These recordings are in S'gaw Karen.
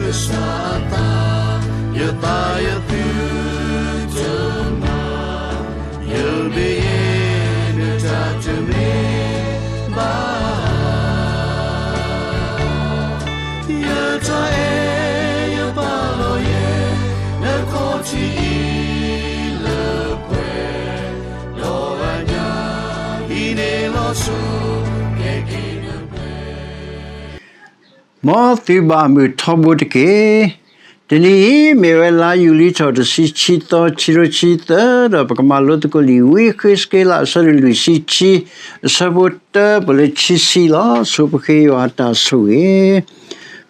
ကစၢ်အသး, ယသးယသုတမၤ, ယမ့ၢ်ယဲ နတၢ်တမ့ၢ်ဘၣ်. ယတၢ်အဲၣ်ယပာ်လီၤယဲ နခီၣ်ထံးအံၤလၢပှဲၤ, ဒီးအညၣ်အံၤန့ၣ်လီၤဆီ ကဲက့ၤနပှဲၤ မ်သုဘၣ်မုာ်ထီဘိတက့ၢ်. တနံၤအံၤ မ့ၢ်ဝဲလါယူၤလံထီၣ်တဆံခံသီ ခံကထိခံဆံသၢ ဒီးပကမၤလိသကိးလံာ်ဝံယဃ့းစက့လး အဆၢဒိၣ်လွံၢ်ဆံခံ အဆၢဖိတၢ ပလၢခံဆံလီၤ. ဆိပဃ့ယွၤအတၢ်ဆိၣ်ဂ့ၤ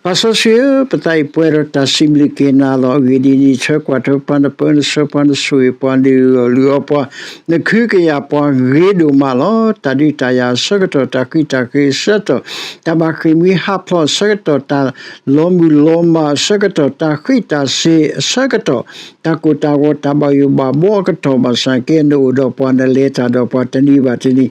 ပၢ်စီဆှံဧၢ, ပသးအံၤပှဲၤဒီးတၢ်စံးဘျုးက့ၤနၤလီၤ. အဂ့ၢ်ဒ်အံၤ, နဆှၢကွၢ်ထွဲပှၤ, နပၢနဆှၢပှၤ, နဆိၣ်ဂ့ၤပှၤ, နလုၢ်အီၣ်လုၢ်အီပှၤ, နခုကယာ်ပှၤဂ့ၤဒိၣ်မးလီၤ. တၢ်ဒုးတၢ်ယၤအဆၢကတီၢ်, တၢ်ဃံးတၢ်ဃ့အဆၢကတီၢ်, တၢ်ဘၣ်ဃ့ၢ်မှံဟးဖျိးအဆၢကတီၢ်, တၢ်လီၤမုၢ်လီၤမၢ်အဆၢကတီၢ်, တၢ်ဃံးတၢ်စ့ၤအဆၢကတီၢ်, တၢ်ကိၢ်တၢ်ဂီၤ, တၢ်ဘၣ်ယိၣ်ဘၣ်ဘှီအကတီၢ်ဘၣ်ဆၣ်က့ နအိၣ်ဒီးပှၤ, နလဲၤတၢ်ဒီးပှၤတနံၤဘၣ်တနံၤ,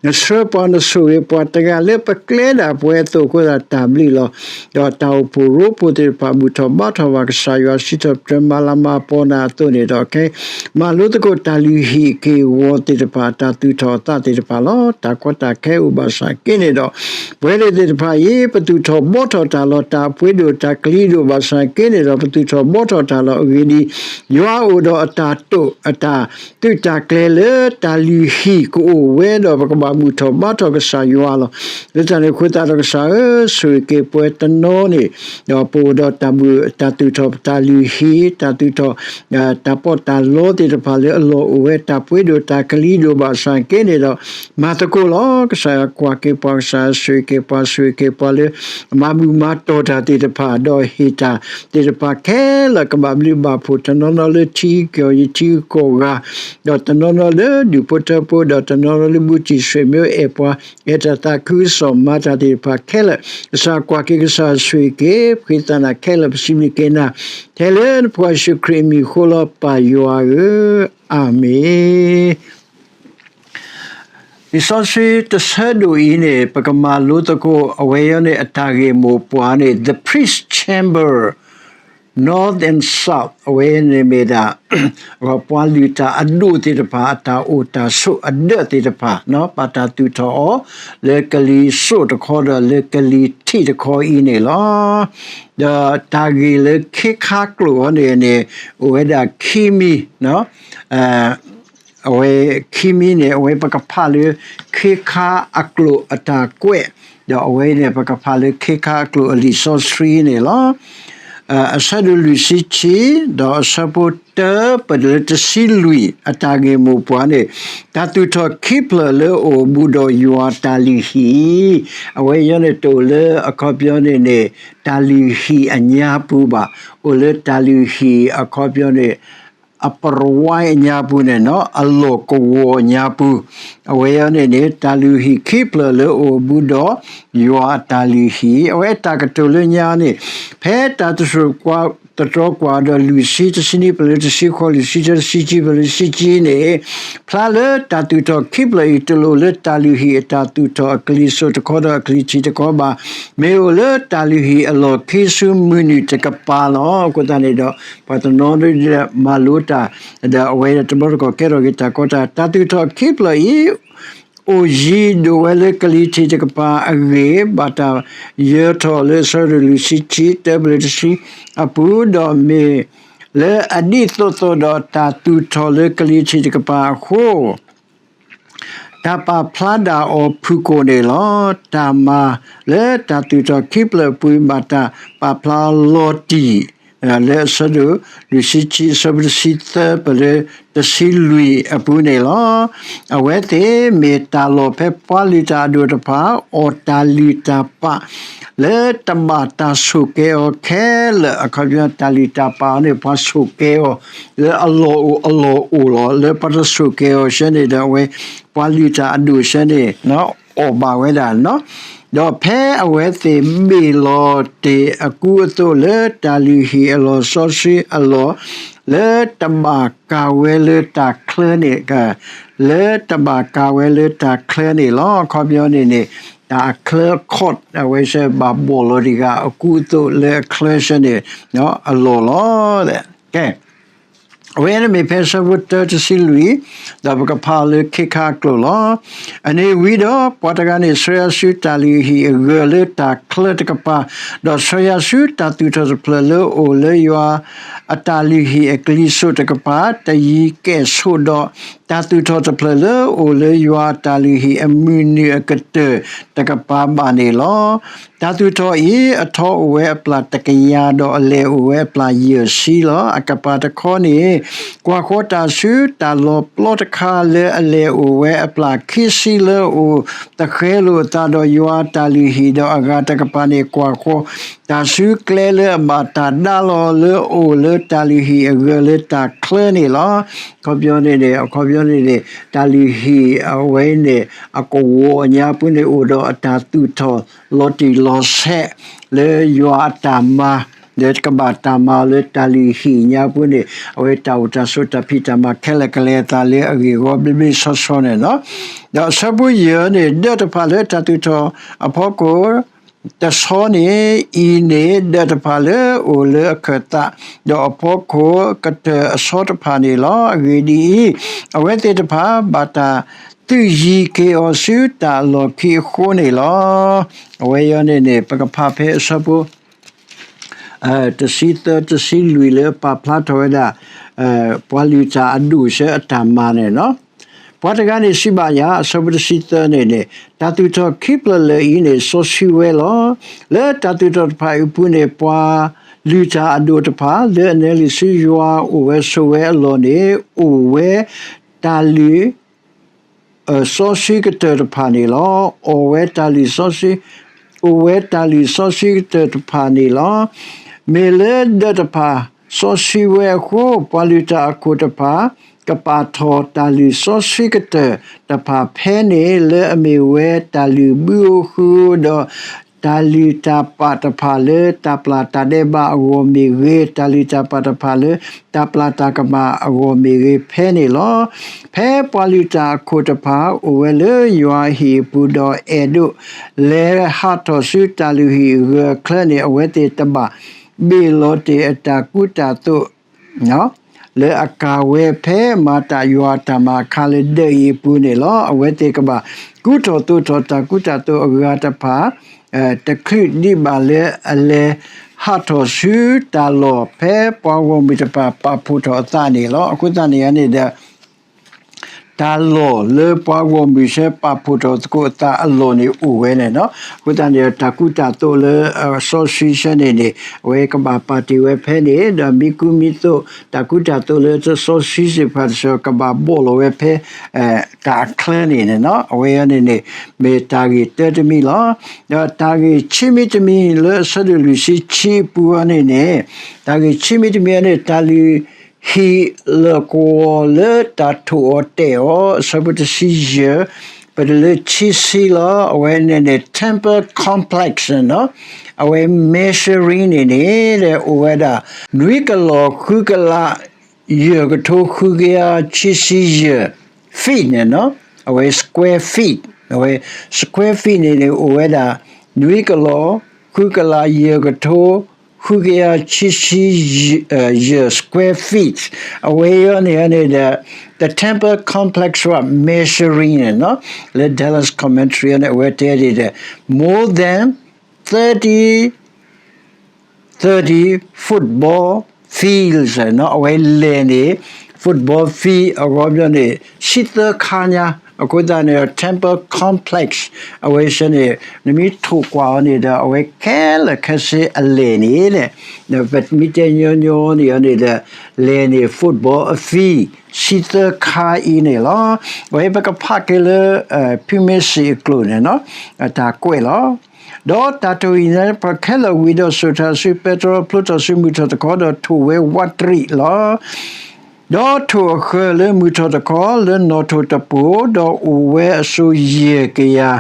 နဆှၢပှၤ, နဆိၣ်ဂ့ၤပှၤ, တဂၤလၢပကျဲဒၣ်ပဝဲအသိးအဃိသတး တၢ်ဘျုးလီၤ. ဒီးတၢ်အိၣ်ဖှိၣ်ရိဖှိၣ်သ့ၣ်တဖၣ် ဘူၣ်ထီၣ်ဘါထီၣ်ဘၣ်ကစၢ်ယွၤ, စံးထီၣ်ပတြၢၤမၤလၤမၤကပီၤနၤအသိးန့ၣ်ဒီး ကမၤလိသကိးတၢ်လုၢ်ဟံၣ်အက့ၢ်အဂီၤသ့ၣ်တဖၣ်, တၢ်သူၣ်ထီၣ်အသးသ့ၣ်တဖၣ်လီၤ. တၢ်ကီတၢ်ခဲအိၣ်ဘၣ်ဆၣ်က့န့ၣ်ဒီး, ပဝဲသ့ၣ်တဖၣ်အံၤ ပသူၣ်ထီၣ်ဘှီထီၣ်တၢ်လီၤ. တၢ်အပှ့ၤဒိၣ်တၢ်ကလံၤဒိၣ်ဘၣ်ဆၣ်က့န့ၣ်ဒီး ပသူၣ်ထီၣ်ဘှီထီၣ်တၢ်လီၤ. အဂ့ၢ်ဒ်အံၤ, ယွၤအိၣ်ဒီးအတၢ်တိာ်အတၢ် သုးတၢ်ကျဲၤလၢတၢ်လုၢ်ဟံၣ်ကအိၣ်ဝဲဒီး ပကဘၣ်ဘူၣ်ထီၣ်ဘါထီၣ်ကစၢ်ယွၤလီၤ. လၢတၢ်န့ၣ်အဃိသတးဒီး ကစၢ်ဧၢ, ဆိၣ်ဂ့ၤက့ၤပှၤတနီၤန့ၣ်, ဒီးပအိၣ်ဒီးတၢ်ဘူၣ်, တၢ်သူၣ်ထီၣ်တၢ်လုၢ်ဟံၣ်, တၢ်သူၣ်ထီၣ် တၢ်ပီးတၢ်လီသ့ၣ်တဖၣ်လၢအလီၢ်အိၣ်ဝဲ, တၢ်ပှ့ၤဒိၣ်တၢ်ကလံၤဒိၣ်ဘၣ်ဆၣ်က့န့ၣ်ဒီး, မၤသကိးလီၤ. ကစၢ်ယွၤကွၢ်က့ၤပှၤ, ကစၢ်ယွၤဆိၣ်ဂ့ၤက့ၤပှၤ, ဆိၣ်ဂ့ၤက့ၤပှၤလၢ မၤဘူၣ်မၤတီၢ်တၢ်သ့ၣ်တဖၣ်, ဒီးဟ့ၣ်တၢ်သ့ၣ်တဖၣ်ခဲလၢာ်ကဘၣ်ဘျုးဘၣ်ဖှိၣ်, တနီၤနီၤလၢထံကီၢ်ယံၤထံကီၢ်ဂၤ, ဒီးတနီၤနီၤလၢဒူၣ်ဖိထၢဖိ, ဒီးတနီၤနီၤလၢဘူးတံၢ်ဆွေမျိုးအဲၣ်ပှၤ, အဲၣ်တၢ်သးခုကစီၣ်မၤတၢ်သ့ၣ်တဖၣ်ခဲလၢာ်, ကစၢ်ကွၢ်က့ၤ, ကစၢ်ဆိၣ်ဂ့ၤက့ၤ, ပဃ့သးနၤခဲလၢာ်, ပစံးဘျုးက့ၤနၤ, ထဲလၢနဖိယ့ၣ်ၡူးခရံာ်အမံၤအဃိလီၤ ပၢ်ယွၤဧၢ, အၤမ့ၣ်. လံာ်စီဆှံတဆၢဒိၣ်အံၤန့ၣ် ပကမၤလိသကိး အဝဲအံၤန့ၣ် အတၢ်ဂ့ၢ်မိၢ်ပှၢ်န့ၣ် The Priest Chamber, North and South, အဝဲန့ၣ်မ့ၢ်ဒၣ် ပှၤလုၢ်တၢ်အဒိၣ်သ့ၣ်တဖၣ် အတၢ်အိၣ်တၢ်ဆိးအဒၢးသ့ၣ်တဖၣ်, ဘၣ်တၢ်သူၣ်ထီၣ်အီၤ လၢကလံၤစိးတခီဒီး လၢကလံၤထံးတခီအံၤန့ၣ်လီၤ. ဒီးတၢ်ဂ့ၢ်လၢခ့ခါကျိာ်အံၤန့ၣ်န့ၣ် အိၣ်ဝဲဒၣ်ခံမံၤ, အဝဲခံမံၤန့ၣ် အဝဲပကဖးလၢ ခ့ခါအကျိာ်အတၢ်ကွဲး, ဒီးအဝဲန့ၣ် ပကဖးလၢခ့ခါအကျိာ်အလံာ်စီဆှံန့ၣ်လီၤ. အဆၢဒိၣ်လွံၢ်ဆံခံ, ဒီးအဆၢဖိတၢ ပလၢတဆံလွံၢ် အတၢ်ဂ့ၢ်မိၢ်ပှၢ်န့ၣ်, တၢ်သူၣ်ထီၣ်ခံဖျၢၣ်လၢအအိၣ်ဘူးဒီးယွၤတၢ်လုၢ်ဟံၣ်, အဝဲအံၤန့ၣ် တအိၣ်လၢအခီပညီန့ၣ်န့ၣ် တၢ်လုၢ်ဟံၣ်အညါပူၤဘၣ်, အိၣ်လၢတၢ်လုၢ်ဟံၣ်အခီပညီန့ၣ် အပရဝါအညါပူၤန့ၣ် အလီၢ်ကဝီၤညါပူၤ, အဝဲအံၤန့ၣ်န့ၣ် တၢ်လုၢ်ဟံၣ်ခံဖျၢၣ်လၢအအိၣ်ဘူးဒီးယွၤအတၢ်လုၢ်ဟံၣ်, အဝဲတၢ်ကတိၤလၢညါန့ၣ် ဖဲတၢ်တစိၢ်ကွၢ် တတြီကွၢ်ဒီးလွံၢ်ဆံ, တဆံနွံ ပလၢတဆံဃိး, လွံၢ်ဆံတၢ, တဆံခံ ပလၢတဆံခံန့ၣ်, ဖျါလၢတၢ်သူၣ်ထီၣ်ခံဖျၢၣ်အံၤ တလိၣ်လၢတၢ်လုၢ်ဟံၣ်အတၢ်သူၣ်ထီၣ်အကလံၤစိးတခီဒီးအကလံၤထံးတခီဘၣ်, မ့ၢ်အိၣ်လၢတၢ်လုၢ်ဟံၣ်အလီၢ်ခံဆူမုၢ်နုာ်တကပၤလီၤ. အဃိသတးန့ၣ်ဒီး ပှၤတနီၤဒ်လဲၣ်မၤလိတၢ်, ဒီးအဝဲတဘျီတခီၣ်ကဲထီၣ်က့ၤတၢ်ကီတၢ်, တၢ်သူၣ်ထီၣ်ခံဖျၢၣ်အံၤ အိၣ်ယံၤဒိၣ်ဝဲလၢကလံၤထံးတကပၤအဂ့ၢ်, ဘၣ်တၢ်ယၢၤထီၣ်လၢအဆၢဒိၣ်လွံၢ်ဆံခံ တၢပလၢတဆံအပူၤ, ဒီးမ့ၢ်လၢအဒ်သိးသိးဒီးတၢ်သူၣ်ထီၣ်လၢကလံၤထံးတကပၤအဃိ တၢ်ပာ်ဖျါဒၣ်အီၤဖုၣ်ကိာ်န့ၣ်လီၤ. တၢ်မၤလၢတၢ်သူၣ်ထီၣ်ခံဖျၢၣ်အပူၤ ဘၣ်တၢ်ပာ်ဖျါလီၤတံၢ် လၢအဆၢဒိၣ်လွံၢ်ဆံခံ အဆၢဖိတဆံသၢ ပလၢတဆံလွံၢ်အပူၤန့ၣ်လီၤ. အဝဲသ့ၣ်မ့ၢ်တၢ်လီၢ်ဖဲပှၤလုၢ်တၢ်အဒိၣ်တဖၣ် အီၣ်တၢ်လုၢ်တၢ်ပာ် လၢတဘၣ်တၢ်ဆိၣ်ကဲၤအီၤခဲလၢာ်, အခီပညီတၢ်လုၢ်တၢ်ပာ်အီၤန့ၣ် ပှၤဆိၣ်ကဲၤအီၤ လၢအလီၢ်အိၣ်အလီၢ်အိၣ်လီၤ. လၢပှၤတဆိၣ်ကဲၤအီၤဆၢန့ၣ်ဒီး အဝဲပှၤလုၢ်တၢ်အဒိၣ်ဆၢန့ၣ် အီၣ်ဘၣ်ဝဲဒၣ်, ဒီးဖဲအဝဲသ့ၣ်ဘ့ၣ်လီၤတ့ၢ်အကူအသိးလၢတၢ်လုၢ်ဟံၣ်အလီၢ်စီဆှံအလီၢ် လၢတဘၣ်ကၤဝဲလၢတၢ်ချၢန့ၣ်, လၢတဘၣ်ကၤဝဲလၢတၢ်ချၢန့ၣ်လီၤ. အခီပညီန့ၣ်န့ၣ် တၢ်အချၢ court အဝဲစဲဘၣ်ဘီၣ်လီၤတံၢ်ဂၤအကူအသိးလၢအချၢစဲန့ၣ် အလီၢ်လီၤ. ကဲ အဝဲန့ၣ်မ့ၢ်ဖဲဆၢဖိတၢတဆံလွံၢ်, ဒီးပကဖးအီၤလၢခ့ခါအကျိာ်လီၤ. အန့ၣ်ဝံၤဒီး ပှၤတဂၤန့ၣ် ဆှၢယၤဆူတၢ်လုၢ်ဟံၣ်အဂၢၢ်လၢတၢ်ချၢတကပၤ, ဒီးဆှၢယၤဆူတၢ်သူၣ်ထီၣ်တဖျၢၣ်လၢအိၣ်လၢယွၤအတၢ်လုၢ်ဟံၣ်အကလံၤစိးတကပၤ, တယံၤကဲၣ်ဆိးဒီး တၢ်သူၣ်ထီၣ်တဖျၢၣ်လၢအိၣ်လၢယွၤအတၢ်လုၢ်ဟံၣ်အမုၢ်နုာ်အကတၢၢ်တကပၤဘၣ်န့ၣ်လီၤ. တၢ်သူၣ်ထီၣ်အံၤ အထီအိၣ်ဝဲအပျၢ်တကယၤ ဒီးအလဲၢ်အိၣ်ဝဲအပျၢ်ယဲၢ်ဆံလီၤ. အကပၤတခီန့ၣ် ကွၢ်ဃီတၢ်ဆူတၢ်လီၢ်ပျီတခါလၢအလဲၢ်အိၣ်ဝဲအပျၢ်ခံဆံလၢအအိၣ်သဃဲလိာ်အသးဒီးယွၤအတၢ်လုၢ်ဟံၣ်, ဒီးအဂၤတကပၤန့ၣ် ကွၢ်ဃီတၢ်ဆူကျဲလၢအဘၣ်တၢ်ဒါလီၤလၢအအိၣ်လၢတၢ်လုၢ်ဟံၣ်အဂၢၢ်လၢတၢ်ချၢန့ၣ်လီၤ. အခီပညီန့ၣ်န့ၣ် အခီပညီန့ၣ်န့ၣ် တၢ်လုၢ်ဟံၣ်အဝဲန့ၣ် အကဝီၤညါပူၤန့ၣ် အိၣ်ဒီးအတၢ်သူၣ်ထီၣ်လီၤတံၢ်လီၤဆဲး လၢယွၤအတၢ်မၤ လၢကဘၣ်တၢ်မၤအီၤလၢတၢ်လုၢ်ဟံၣ်ညါပူၤန့ၣ် အဝဲတၢ်အိၣ်တၢ်ဆိးတၢ်ဖံးတၢ်မၤခဲလၢာ်ကလဲၤအသးလၢအဂ့ၢ်အဂီၢ်ဘျ့ဘျ့ဆှီဆှီန့ၣ်လီၤ. ဒီးအဆၢဖိယဲၢ်န့ၣ် ဒၢးတဖၣ်လၢတၢ်သူၣ်ထီၣ်အဖီခိၣ် တဆီန့ၣ် အံၤန့ၣ် ဒၢးတဖၣ်လၢအိၣ်လၢအခၢၣ်သး ဒီးအဖီခိၣ်ကတၢၢ်အဆီတဖၣ်န့ၣ်လီၤ. အဂ့ၢ်ဒ်အံၤ, အဝဲသ့ၣ်တဖၣ် ဘၣ်တၢ်သုးယံၤက့ၤအီၤဆူတၢ်လီၢ်ခံအဃိန့ၣ်လီၤ. အဝဲအံၤန့ၣ်န့ၣ် ပကဖးဖဲအဆၢဖိ တဆံသၢ တဆံလွံၢ်လၢပာ်ဖျါထီၣ်ဝဲဒၣ် ပှၤလုၢ်တၢ်အဒိၣ်ဆၢအတၢ်မၤန့ၣ်လီၤ. ပှၤတဂၤန့ၣ်စံးဘၣ်ယၤ, အဆၢဖိတဆံသၢန့ၣ်န့ၣ်, တၢ်သူၣ်ထီၣ်ခံဖျၢၣ်လၢာ်အံၤန့ၣ် စီဆှံဝဲလီၤ. လၢတၢ်သူၣ်ထီၣ်တဖၣ်အံၤအပူၤန့ၣ် ပှၤလုၢ်တၢ်အဒိၣ်တဖၣ် လၢအနဲလံာ်ဆူယွၤအိၣ်ဝဲဆိးဝဲအလီၢ်န့ၣ် အိၣ်ဝဲတၢ်လုၢ် စီဆှံကတၢၢ်တဖၣ်န့ၣ်လီၤ. အိၣ်ဝဲတၢ်လုၢ်စီဆှံ, အိၣ်ဝဲတၢ်လုၢ်စီဆှံကတၢၢ်တဖၣ်န့ၣ်လီၤ. မ့ၢ်လၢဒၢးတဖၣ်စီဆှံဝဲအဃိ, ပှၤလုၢ်တၢ်အခိၣ်တဖၣ် ကပာ်ထီၣ်တၢ်လုၢ်စီဆှံကတၢၢ်တဖၣ်ဖဲန့ၣ် လၢအမ့ၢ်ဝဲတၢ်လုၢ်ဘုဧိၤဃုဧိၤဒီး တၢ်လုၢ်တၢ်ပာ်တဖၣ်လၢတၢ်ပျၢ်တၢ်ဒဲးဘးအဂီၢ်မ့ၢ်ဂ့ၤ, တၢ်လုၢ်တၢ်ပာ်တဖၣ်လၢတၢ်ပျၢ်တၢ်ကမၣ်အဂီၢ်မ့ၢ်ဂ့ၤ ဖဲန့ၣ်လီၤ. ဖဲပှၤလုၢ်တၢ်အခိၣ်တဖၣ်အိၣ်ဝဲလၢယွၤအဟံၣ်အပူၤဒီးအဲၣ်ဒိး လဲၤဟးထီၣ်ဆူတၢ်လုၢ်ဟံၣ်အဂၢၢ်အချၢန့ၣ် အဝဲသ့ၣ်တဘၣ်ဘ့ၣ်လီၤတ့ၢ်အတၢ်ကူတၢ်သိး လၢအကၤဝဲဖဲမၤတၢ်ယွၤအတၢ်မၤအခါလၢဒၢးအံၤအပူၤန့ၣ်လီၤ. အဝဲသ့ၣ်ကဘၣ်ကူထီၣ်သိးထီၣ်တၢ်ကူတၢ်သိးအဂၤတဖၣ် တချုးဒံးဘၣ်လၢအလဲၤဟးထီၣ်ဆူတၢ်လီၢ် ဖဲပှၤဂီၢ်မုၢ်တဖၣ်ပာ်ဖှိၣ်ထီၣ်အသးန့ၣ်လီၤ. အဃိသတးန့ၣ်န့ၣ်ဒီး တၢ်လီၢ်လၢပှၤဂီၢ်မုၢ်ဆၢပာ်ဖှိၣ်ထီၣ်သကိးအသးအလီၢ်န့ၣ် အိၣ်ဝဲန့ၣ်လီၤ. အဃိသတးန့ၣ် တၢ်ကူတၢ်သိးလၢစီဆှံဆၢန့ၣ်န့ၣ် အဝဲကဘၣ်ပာ်တ့ၢ်ဝဲဖဲန့ၣ် ဒီးမံကူမံသိး တၢ်ကူတၢ်သိးလၢစီဆှံစ့ၢ်ကီးတဆၢ ကဘၣ်ဘီၣ်လီၤဝဲဖဲ တၢ်အချၢန့ၣ်န့ၣ်လီၤ. အဝဲအံၤန့ၣ်န့ၣ် မ့ၢ်တၢ်ဂ့ၢ်တၢတမံၤလီၤ. ဒီးတၢ်ဂ့ၢ်ခံမံၤတမံၤလၢအဆၢဒိၣ်လွံၢ်ဆံခံအပူၤအံၤန့ၣ်န့ၣ် တၢ်ဂ့ၢ်ခံမံၤတမံၤန့ၣ် တၢ်လုၢ်ဟံၣ်လၢာ်ကဝီၤလၢတၢ်ထိၣ်အီၤတဲာ်အီၤ အဆၢဖိတဆံယဲၢ် ပတုၤလၢခံဆံလီၤ. အဝဲန့ၣ်န့ၣ် temple complex န့ၣ်လီၤ. အဝဲ measuring န့ၣ်န့ၣ် အိၣ်ဝဲဒၣ် နွံကလီၢ်ဃုကလး ယဲၢ်ကထိဃုကယၤခံဆံယဲၢ် feet န့ၣ်လီၤ. အဝဲ square feet, အဝဲ square feet န့ၣ်န့ၣ် အိၣ်ဝဲဒၣ် နွံကလီၢ်ဃုကလး ယဲၢ်ကထိ ဃုကယၤခံဆံယဲၢ် square feet အဝဲအံၤန့ၣ်န့ၣ်ဒီး the temple complex of measuring န့ၣ်လီၤ. လၢ Dallas Commentary န့ၣ် အဝဲတဲဒ်ဒီး more than thirty thirty football fields န့ၣ်လီၤ. အဝဲလဲၢ်န့ၣ် football field အဂီၢ်ဘျီန့ၣ် ဆံသၢခါညါ အဃိသတးန့ၣ် temple complex အဝဲစ့ၢ်န့ၣ် နမ့ၢ်ထိၣ်ကွၢ်အီၤန့ၣ်ဒီး အဝဲခဲလၢာ်ခဲဆ့အလဲၢ်န့ၣ် ပမ့ၢ်တဲညီညီန့ၣ်န့ၣ်ဒီး လဲၢ်န့ၣ် football field ဆံသၢခါအံၤန့ၣ်လီၤ. အဝဲပကဖးက့ၤလၢ ဖံမ့ၢ်စံၣ်အကျိာ်န့ၣ်လီၤ. အတၢ်ကွဲးလီၤ. ဒီးတၢ်ထိၣ်ဟံၣ်န့ၣ် ပှၤခဲလၢာ်ဝံၤဒီးစိာ်ထီၣ်ဆူပဲတြီ ဖျိထီၣ်ဆူမုၢ်ထီၣ်တခီ ဒီးထိၣ်ဝဲဝးတရံးလီၤ. ဒီးထိၣ်အဃၢၤလၢမုၢ်ထီၣ်တခီ လၢနီၣ်ထိၣ်တပိၤ ဒီးအိၣ်ဝဲအစိၤယဲၢ်ကယၤ,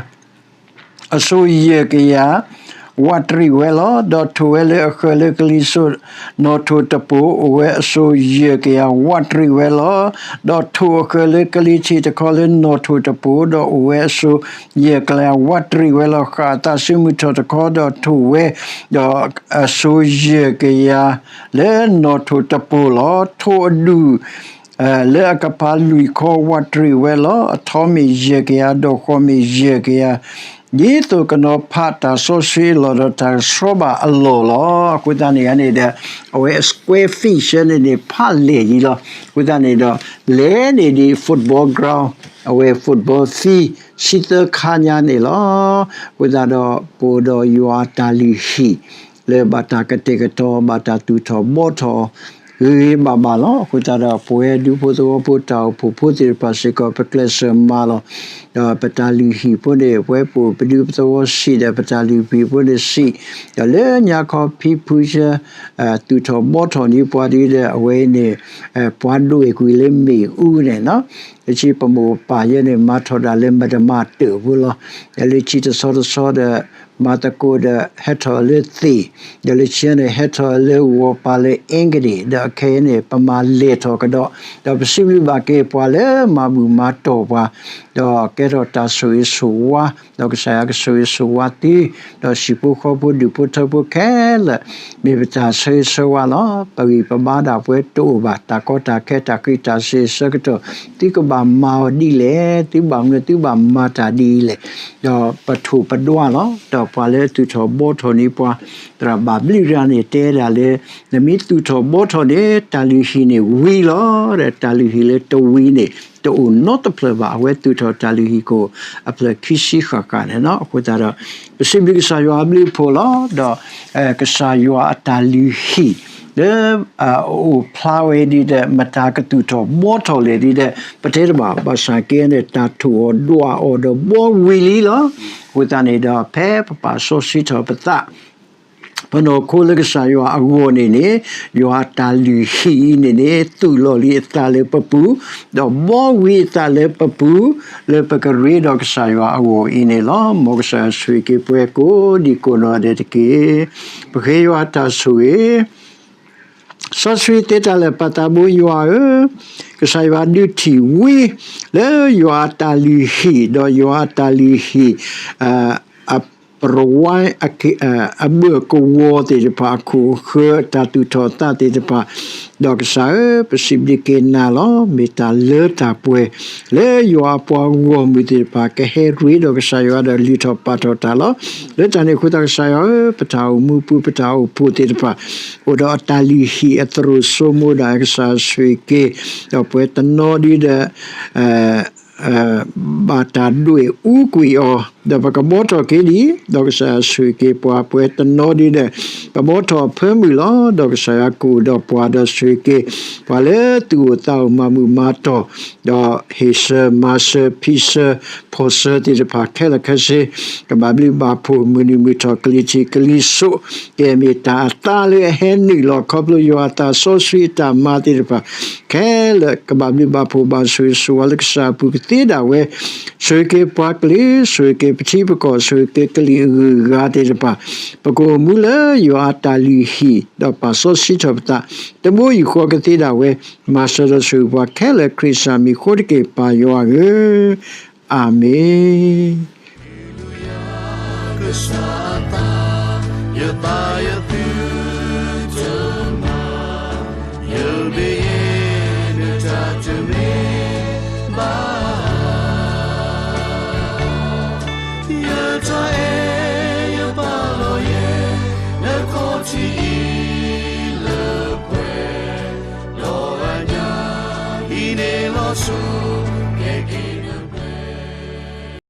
အစိၤယဲၢ်ကယၤ ဝးတရံးဝဲလီၤ. ဒီးထိၣ်ဝဲလၢအဃၢၤလၢကလံၤစိးနီၣ်ထိၣ်တပိၢ် အိၣ်ဝဲအစိၤယဲၢ်ကယၤ ဝးတရံးဝဲလီၤ. ဒီးထိၣ်အဃၢၤလၢကလံၤထံးတခီလၢနီၣ်ထိၣ်တပိၢ် ဒီးအိၣ်ဝဲအစိၤယဲၢ်ကယၤ ဝးတရံးဝဲလီၤ. ဃၣ်အသးစုမုၢ်ထီၣ်တခီ ဒီးထိၣ်ဝဲ ဒီးအစိၤယဲၢ်ကယၤ လၢနီၣ်ထိၣ်တပိၢ်လီၤ. ထိၣ်အဒူၣ် လၢအကပၤလွံၢ်ခီ ဝးတရံးဝဲလီၤ. အထီမ့ၢ်ယဲၢ်ကယၤ ဒီးဃီမ့ၢ်ယဲၢ်ကယၤ ဒ်သိးကနီၤဖးတၢ်စီဆှံအလီၢ်ဒီးတၢ်ကဆှီဘၣ်အလီၢ်လီၤ. အဃိသတးန့ၣ်န့ၣ်ဒီး အဝဲအ square feet န့ၣ်န့ၣ် ဖးလဲၢ်ယံၤလီၤ. အဃိသတးန့ၣ်ဒီး လဲၤန့ၣ်ဒ် football ground အဝဲ football field ဆံသၢခါညါန့ၣ်လီၤ. အဃိသတးဒီး ပအိၣ်ဒီးယွၤအတၢ်လုၢ်ဟံၣ် လၢဘၣ်တၢ်ကတဲာ်ကတီၤ ဘၣ်တၢ်သူၣ်ထီၣ်ဘှီထီၣ် ဂ့ၤဂ့ၤဘၣ်ဘၣ်လီၤ. အဃိသတးဒီး ပဝဲဒူဖိသဝီဖိတၢ်အိၣ်ဖှိၣ်ဖိသ့ၣ်တဖၣ်စ့ၢ်ကီး ပကျဲးစၢးမၤလီၤ. ဒီးပတၢ်လုၢ်ဟံၣ်ဖိန့ၣ် ပဝဲပအိၣ်ပဒူပသဝီစံးဒီး ပတၢ်လုၢ်ဟံၣ်ဖိန့ၣ်စံး ဒီးလၢညါခီဖံဖုဆၢ သူၣ်ထီၣ်ဘှီထီၣ်န့ၢ်ပှၤဒ်ဒီး အဝဲအံၤန့ၣ် ပှၤဒွဲၣ်ကွံာ်လၢမ့ၣ်အူန့ၣ်နီၤ လၢခံပမိၢ်ပပၢ်ယဲန့ၣ် မၤထီၣ်ဒၣ်လၢမတမၤတၢၢ်ဖိလီၤ. ဒီးလၢခံတဆီတဆီဒီး မၤသကိးဒီး ဟဲထီၣ်လၢသ့ၣ်, ဒီးလၢခံန့ၣ် ဟဲထီၣ်လၢဂီၤပၤလၢအ့ကဒံၣ်, ဒီးခဲအံၤန့ၣ် ပမၤလဲၢ်ထီၣ်ကဒီး, ဒီးပစံးဘျုးဘၣ်က့ၤပှၤလၢမၤဘူၣ်မၤတီၢ်ပှၤ, ဒီးကဲထီၣ်တၢ်ဆိၣ်ဂ့ၤဆိၣ်ဝါ, ဒီးကစၢ်ယွၤကဆိၣ်ဂ့ၤဆိၣ်ဝါသု, ဒီးဟံၣ်ဖိဃီဖိဒူၣ်ဖိထၢဖိခဲလၢာ် မ့ၢ်ပတၢ်ဆၢဂ့ၤဆၢဝါလီၤ. ပဂံၢ်ပဘါဒၣ်ပှဲၤတအိၣ်ဘၣ်, တၢ်ကီတၢ်ခဲတၢ်ဃံးတၢ်စ့ၤအဆၢကတီၢ် သုကဘၣ်မၤအီၤဒ်လဲၣ်, သုဘၣ်မနုၤသုဘၣ်မၤတၢ်ဒ်အံၤလဲၣ်, ဒီးပထိၣ်ပဒွးလီၤ. ဒီးပှၤလၢသူၣ်ထီၣ်ဘှီထီၣ်န့ၢ်ပှၤ သရၣ်ဘၣ်ဘျုးတဂၤန့ၣ် တဲဒၣ်လၢ နမ့ၢ်သူၣ်ထီၣ်ဘှီထီၣ်န့ၣ် တၢ်လုၢ်ဟံၣ်န့ၣ်ဝံၤလီၤ. ဒီးတၢ်လုၢ်ဟံၣ်လၢတဝံၤန့ၣ် တအိၣ်နီတဖျၢၣ်ဘၣ်. အဝဲသူၣ်ထီၣ်တၢ်လုၢ်ဟံၣ်ကအိၣ်အဖျၢၣ်ခံဆံဃၣ်ဃၣ်န့ၣ်လီၤ. အဃိသတးဒီး ပစံးဘျုးကစၢ်ယွၤအဘျုးအဖှိၣ်လီၤ. ဒီး ကစၢ်ယွၤအတၢ်လုၢ်ဟံၣ် လၢ အအိၣ်ဖျါဝဲဒ်ဒီး မတၤကသူၣ်ထီၣ်ဘှီထီၣ်လဲၣ်ဒ်ဒီး ပတဲတဘၣ်, ဘၣ်ဆၣ်က့န့ၣ် တၢ်ထိၣ်အီၤဒွးအီၤဒီးဘှီဝံၤလံလီၤ. အဃိသတးန့ၣ်ဒီး ဖဲပပာ်စီဆှံထီၣ်ပသး ပနီၢ်ခိလၢကစၢ်ယွၤအဂီၢ်န့ၣ်န့ၣ် ယွၤအတၢ်လုၢ်ဟံၣ်အံၤန့ၣ်န့ၣ် သူၣ်လီၤလံအသးလၢပပူၤ, ဒီးဘှီဝံၤအသးလၢပပူၤ, လၢပကရ့ဒီးကစၢ်ယွၤအဂီၢ်အံၤန့ၣ်လီၤ. မ်ကစၢ်ယွၤဆိၣ်ဂ့ၤက့ၤပှၤကိးဒံကိးနီၢ်ဒဲးတက့ၢ်. ပဃ့ယွၤတၢ်ဆိၣ်ဂ့ၤ စီဆှံသ့တၢ်လၢာ်ပၢ်သးဘိယွၤဧၢ, ကစၢ်ယွၤဒုးထံၣ်ဝံၤ လၢယွၤအတၢ်လုၢ်ဟံၣ် ဒီးယွၤအတၢ်လုၢ်ဟံၣ် အပရဝါ အဘၢၣ်ကဝီၤသ့ၣ်တဖၣ် အခိၣ်အဃၢၤ တၢ်သူၣ်ထီၣ်သးသ့ၣ်တဖၣ်, ဒီးကစၢ်ဧၢ, ပစံးဘျုးက့ၤနၤလီၤ. မ့ၢ်တၢ်လၢတၢ်ပှဲၤ လၢယွၤအပှၤဂီၢ်မုၢ်သ့ၣ်တဖၣ် ကဟဲရ့ဒီးကစၢ်ယွၤဒီးလုၢ်ထီၣ်ပာ်ထီၣ်တၢ်လီၤ. လၢတၢ်န့ၣ်အဃိသတး ကစၢ်ယွၤဧၢ, ပတၢ်အိၣ်မူပူၤ ပတၢ်အိၣ်ဖှိၣ်သ့ၣ်တဖၣ် အိၣ်ဒီးအတၢ်လုၢ်ဟံၣ်အသရိာ်စိမိၤဒၣ် ကစၢ်ဆိၣ်ဂ့ၤက့ၤ, ဒီးပှၤတနီၤဒ်ဒီး ဘၣ်တၢ်ဒွဲၣ်အူကွံာ်အီၤ, ဒီးပကဘှီထီၣ်က့ၤလံ, ဒီးကစၢ်ယွၤဆိၣ်ဂ့ၤက့ၤပှၤ ပှၤတနီၤဒ်ဒီး ကဘှီထီၣ်အဖၢမုၢ်လီၤ. ဒီးကစၢ်ယွၤကအိၣ်ဒီးပှၤ ဒီးဆိၣ်ဂ့ၤက့ၤ ပှၤလၢသူၣ်အိၣ်သးအိၣ်မၤမုာ်မၤတီၢ်, ဒီးဟ့ၣ်ဆၢမၤဆၢဖံးဆၢဖီၣ်ဆၢသ့ၣ်တဖၣ်ခဲလၢာ်ခဲဆ့, ကဘၣ်ဘျုးဘၣ်ဖှိၣ် မုၢ်နုာ်မုၢ်ထီၣ် ကလံၤထံးကလံၤစိး, ကဲမ့ၢ်တၢ်အသါလၢအဟဲနုာ်လီၤ ခီဖျိယွၤအသးစီဆှံအတၢ်မၤသ့ၣ်တဖၣ် ခဲလၢာ် ကဘၣ်ဘျုးဘၣ်ဖှိၣ် ဘၣ်ဆိၣ်ဂ့ၤဆိၣ်ဝါလၢကစၢ်အပူၤကသ့ဒၣ်ဝဲ, ဆိၣ်ဂ့ၤက့ၤပှၤကလုာ်, ဆိၣ်ဂ့ၤက့ၤပထံပကီၢ်, ဆိၣ်ဂ့ၤက့ၤကလံၤအဂုၤအဂၤသ့ၣ်တဖၣ်, ပကအိၣ်မူလၢယွၤအတၢ်လုၢ်ဟံၣ် ဒီးပာ်စီဆှံထီၣ်ပသး တဘိယူၢ်ဃီကသ့ဒၣ်ဝဲ, မၤစၢၤဒီးဆိၣ်ဂ့ၤပှၤခဲလၢာ် ခရံာ်စၢ်မံၤအဃိတက့ၢ် ပၢ်ယွၤဧၢ, အၤမ့ၣ်.